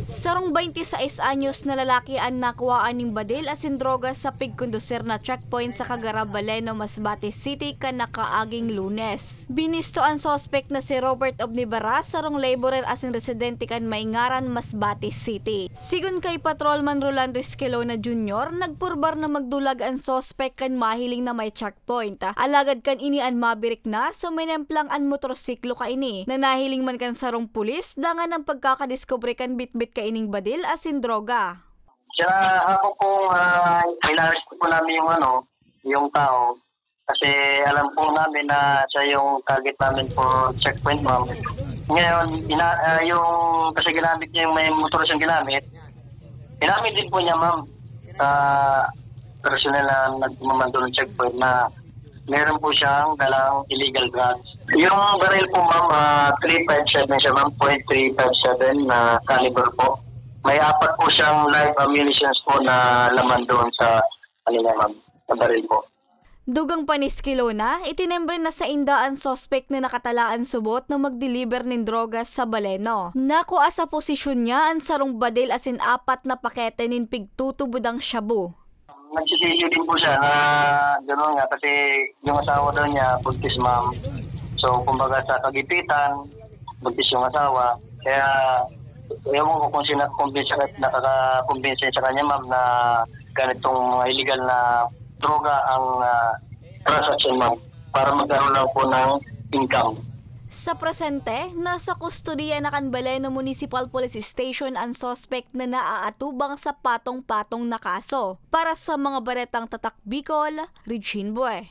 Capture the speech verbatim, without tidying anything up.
Sarong twenty-sais anyos na lalaki an nakuhaan nin badil asin droga sa pigkondusir na checkpoint sa Kagara, Baleno, Masbate City, kan nakaaging Lunes. Binisto an suspek na si Robert Obnibara, sarong laborer asin residente kan Maingaran, Masbate City. Sigon kay Patrolman Rolando Escalona Junior, nagpurbar na magdulag an suspek kan mahiling na may checkpoint. Alagad kan ini an mabirik na, suminemplang an motorsiklo kaini, na nahiling man kan sarong pulis, dangan an pagkakadiskubre kan bitbit kaining badil asin droga. Sa hapon pong, ah, inaresto po namin yung ano, yung tao. Kasi alam po namin na siya yung target namin for checkpoint, ma'am. Ngayon, ina-, ah, yung, kasi ginamit niya yung may motor siyang ginamit. Ginamit din po niya, ma'am, sa personnel na nagmamando ng checkpoint na meron po siyang dalang illegal drugs. Yung baril po, ma'am, ah, three five seven siya, ma'am, point three five seven na caliber po. May apat po siyang live ammunitions po na laman doon sa, ano niya, ma'am, sa baril po. Dugang pa ni Escalona, itinembre na sainda an suspek na nakatalaan subot na magdeliver nin droga sa Baleno. Nakua sa posisyon niya an sarong badil asin apat na pakete nin pigtutubodang shabu. Nagsisisi din po siya na gano'n nga kasi yung asawa daw niya buntis, ma'am. So, kumbaga sa kagipitan, buntis yung asawa. Kaya, ewan ko kung sino nakakumbinsi, nakakakumbinsi sa kanya, ma'am, na ganitong mga illegal na droga ang, ah, transaction, ma'am, para magkaroon lang po ng income. Sa presente, nasa kustodiya na kan Baleno Municipal Police Station an suspek na naaatubang sa patong-patong na kaso. Para sa mga baretang Tatak Bicol, Regine Bue.